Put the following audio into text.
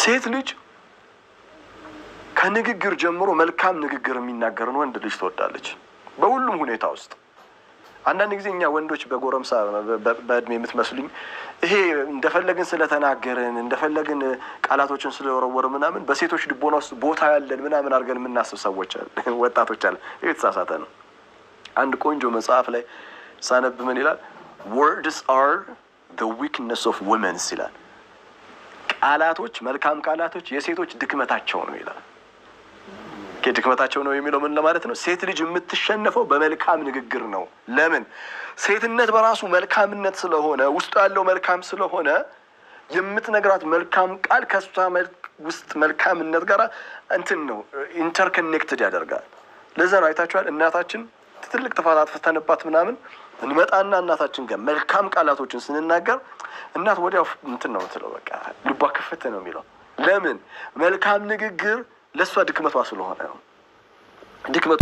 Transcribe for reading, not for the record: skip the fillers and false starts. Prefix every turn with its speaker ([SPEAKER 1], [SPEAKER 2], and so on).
[SPEAKER 1] ሴት ልጅ ከንግግር ጀምሮ መልካም ንግግር የሚናገርን ወንድ ልጅ ትወዳለች፣ በሁሉም ሁኔታ ውስጥ። አንዳንድ ጊዜ እኛ ወንዶች በጎረምሳ በእድሜ የምትመስሉኝ ይሄ እንደፈለግን ስለተናገርን፣ እንደፈለግን ቃላቶችን ስለወረወርን ምናምን በሴቶች ልቦና ውስጥ ቦታ ያለን ምናምን አድርገን የምናስብ ሰዎች አለ፣ ወጣቶች አለ። ይህ የተሳሳተ ነው። አንድ ቆንጆ መጽሐፍ ላይ ሳነብ ምን ይላል? "Words are the weakness of womens" ይላል። ቃላቶች፣ መልካም ቃላቶች የሴቶች ድክመታቸው ነው ይላል። ድክመታቸው ነው የሚለው ምን ለማለት ነው? ሴት ልጅ የምትሸነፈው በመልካም ንግግር ነው። ለምን? ሴትነት በራሱ መልካምነት ስለሆነ፣ ውስጡ ያለው መልካም ስለሆነ፣ የምትነግራት መልካም ቃል ከእሷ ውስጥ መልካምነት ጋር እንትን ነው፣ interconnected ያደርጋል። ለዛ ነው አይታችኋል። እናታችን ትልቅ ጥፋት አጥፍተንባት ምናምን እንመጣና እናታችን ጋር መልካም ቃላቶችን ስንናገር እናት ወዲያው እንትን ነው የምትለው፣ በቃ ልቧ ክፍት ነው የሚለው። ለምን? መልካም ንግግር ለእሷ ድክመቷ ስለሆነ ነው። ድክመቷ